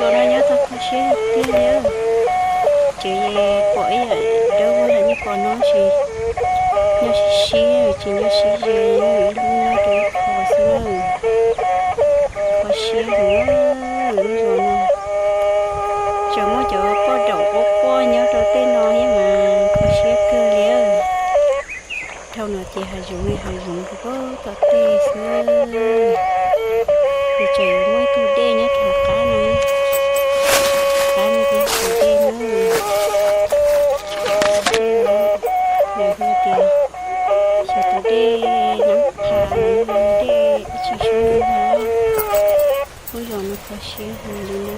Tus no nyob tau kho siab tiag tiag li. Ces pom ib yam dawb vog yam nyob pom no ces nyob sib sib, tsis nyob sib ze, ib lub nyob rau ib qho xwb na. Kho siab heev lub zos no. Tseem muaj cov poj daum quaj quaj nyob rau tej no thiab mas kho siab kawg li. Dhau no ces hav zoov li hav zoov rau pem tom tej xwb. Ces tseem yuav muaj ib tug dej nyob rau qab no, qab no ces tus dej na. Tus dej no, lawv hu tias xyov tus dej Nab Phas los yog dej dab tsi sub no na. Lub zos no kho siab heev li na.